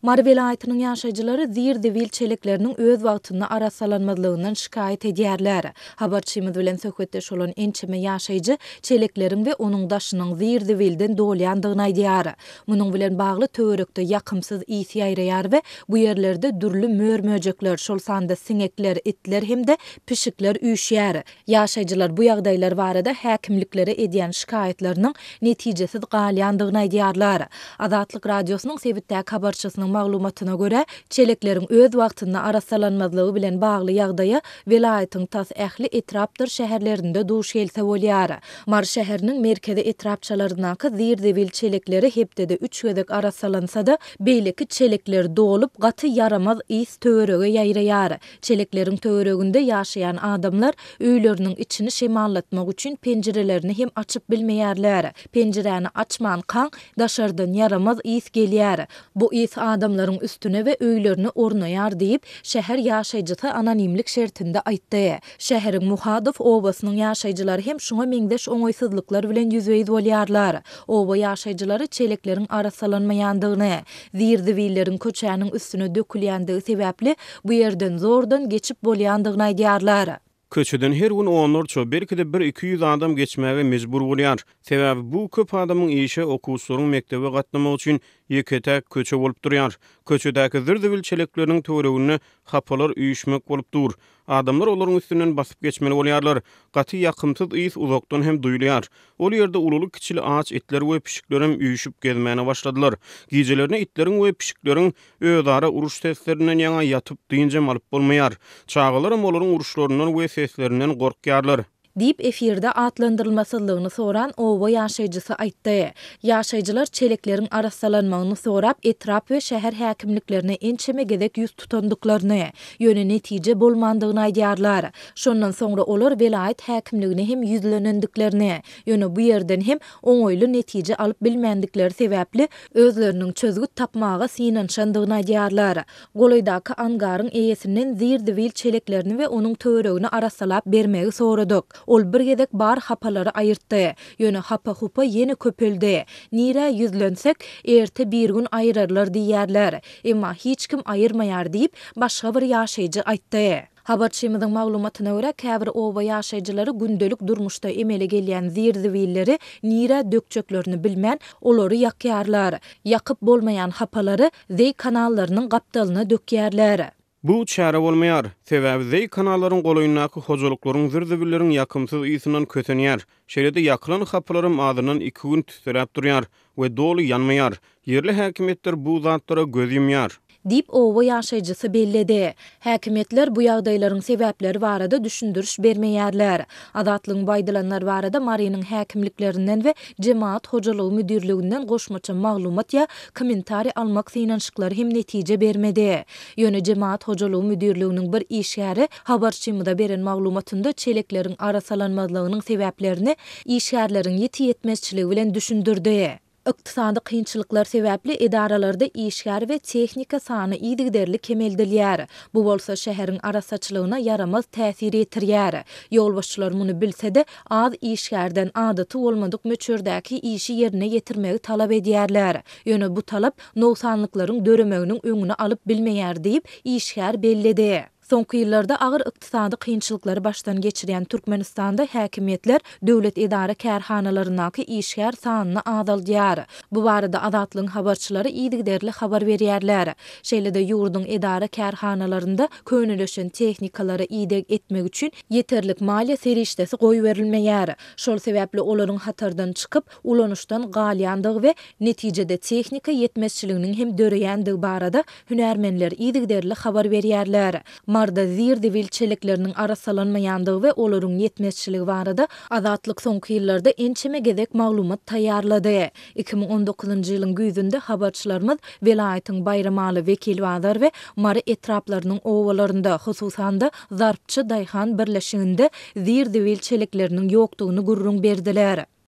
Mary welaýatynyň ýaşaýjylary zir-zibil çelekleriniň öz wagtynda arassalanmazlygyndan şikaýat edýärler. Habarçymyz bilen söhbetdeş bolan ençeme ýaşaýjy çelekleriň we onuň daşynyň zir-zibilden dolýandygyny aýdýar. Munuň bilen bagly töwerekde ýakymsyz ys ýaýraýar we bu ýerlerde dürli mör-möjekler, şol sanda siňekler, itler hem-de pişikler üýşýär. Ýaşaýjylar bu ýagdaýlar barada häkimliklere edýän şikaýatlarynyň netijesiz galýandygyny aýdýarlar. Azatlyk Radiosynyň sebitdäki habarçysynyň maglumatyna görä, çelekleriň öz wagtynda arassalanmazlygy bilen bagly ýagdaýa welaýatyň tas ähli etrapdyr şäherlerinde duş gelse bolýar. Mary şäheriniň merkezi etrapçalaryndaky zir-zibil çelekleri hepdede üç gezek arassalansa-da, beýleki çelekler dolup, gaty ýaramaz ys töwerege ýaýraýar. Çelekleriň töwereginde ýaşaýan adamlar öýleriniň içini şemallatmak üçin penjirelerini hem açyp bilmeýärler. Penjiräni açmankaň, daşardan ýaramaz ys gelýär. Bu ys adamlaryň üstüne we öýlerine ornaýar diýip, şäher ýaşaýjysy anonimlik şertinde aýtdy. Şäheriň Muhadow obasynyň ýaşaýjylary hem şuňa meňzeş oňaýsyzlyklar bilen ýüzbe-ýüz bolýarlar. Oba ýaşaýjylary çelekleriň arassalanmaýandygyny, zir-zibilleriň köçäniň üstüne dökülýändigi sebäpli bu ýerden zordan geçip bolýandygyny aýdýarlar. Köçeden her gün onlarça, belki-de bir-iki ýüz adam geçmäge mejbur bolýar. Sebäbi bu köp adamyň işe, okuwçylaryň mekdebe gatnamagy üçin ýeke-täk köçe bolup durýar. Köçedäki zir-zibil çelekleriniň töwereginde hapalar üýşmek bolup dur. Adamlar olaryň üstünden basyp geçmeli bolýarlar. Gaty ýakymsyz ys uzakdan hem duýulýar. Ol ýerde ululy-kiçili aç itler we pişiklerem üýşüp gezmäne başladylar. Gijelerine itleriň we pişikleriň özara uruş seslerinden ýaňa ýatyp dynjam alyp bolmaýar. Çagalaram olaryň uruşlaryndan we seslerinden gorkýarlar. Diýip, efirde atlandyrylmasyzlygyny soran oba ýaşaýjysy aýtdy. Ýaşaýjylar çelekleriň arassalanmagyny sorap, etrap we şäher häkimliklerine ençeme gezek ýüz tutandyklaryny, ýöne netije bolmandygyny aýdýarlar. Şondan soňra olar welaýat häkimligine hem ýüzlenendiklerini, ýöne bu ýerden hem oňaýly netije alyp bilmändikleri sebäpli, özleriniň çözgüt tapmaga synanyşandygyny aýdýarlar. Golaýdaky angaryň eýesinden zir-zibil çeleklerini we onuň töweregini arassalap bermegi soradyk. Ol bir gezek bar hapalary aýyrtdy. Ýöne hapa-hupa ýene köpeldi. Nirä ýüzlensek, erte-birgün aýyrarlar diýýärler. Emma hiç kim aýyrmaýar diýip, başga bir ýaşaýjy aýtdy. Habarçymyzyň maglumatyna görä, käbir oba ýaşaýjylary gündelik durmuşda emele gelýän zir-zibilleri nirä dökjeklerini bilmän, olary ýakýarlar. Ýakyp bolmaýan hapalary zeý kanallarynyň gapdalyna dökýärler. Bu çäre bolmaýar. Sebäbi zeý kanallaryň golaýyndaky hojalyklaryň zir-zibilleriň ýakymsyz ysyndan kösenýär. Şeýle-de ýakylan hapalaram azyndan iki gün tüsseläp durýar we doly ýanmaýar. Ýerli häkimiýetler bu zatlara göz ýumýar. Diýip, oba ýaşaýjysy belledi. Häkimiýetler bu ýagdaýlaryň sebäpleri barada düşündiriş bermeýärler. Azatlygyň bu aýdylanlar barada Marynyň häkimliklerinden we Jemagat hojalygy müdirliginden goşmaça maglumat ýa kommentariý almak synanyşyklary hem netije bermedi. Ýöne Jemagat hojalygy müdirliginiň bir işgäri habarçymyza beren maglumatynda çelekleriň arassalanmazlygynyň sebäplerini işgärleriň ýiti ýetmezçiligi bilen düşündirdi. Ykdysady kynçylyklar sebäpli edaralarda işgär we tehnika sany yzygiderli kemeldilýär. Bu bolsa şäheriň arassaçylygyna ýaramaz täsir ýetirýär. Ýolbaşçylar muny bilse-de, az işgärden adaty bolmadyk möçberdäki işi ýerine ýetirmegi talap edýärler. Ýöne bu talap nogsanlyklaryň döremeginiň öňüni alyp bilmeýär diýip, işgär belledi. Soňky ýyllarda agyr ykdysady kynçylyklary başdan geçirýän Türkmenistanda häkimiýetler döwlet edara-kärhanalaryndaky işgär sanyny azaldýar. Bu barada Azatlygyň habarçylary yzygiderli habar berýärler. Şeýle-de ýurduň edara-kärhanalarynda könelişen tehnikalara ideg etmek üçin ýeterlik maliýe serişdesi goýberilmeýär. Şol sebäpli olaryň hatardan çykyp, ulanyşdan galýandygy we netijede tehnika ýetmezçiliginiň hem döreýändigi barada hünärmenler yzygiderli habar berýärler. Maryda zir-zibil çelekleriniň arassalanmaýandygy we olaryň ýetmezçiligi barada Azatlyk soňky ýyllarda ençeme gezek maglumat taýýarlady. 2019-njy ýylyň güýzünde habarçylarymyz welaýatyň Baýramaly, Wekilbazar we Mary etraplarynyň obalarynda, hususan-da, Zarpçy daýhan birleşiginde zir-zibil çelekleriniň ýokdugyny gürrüň berdiler.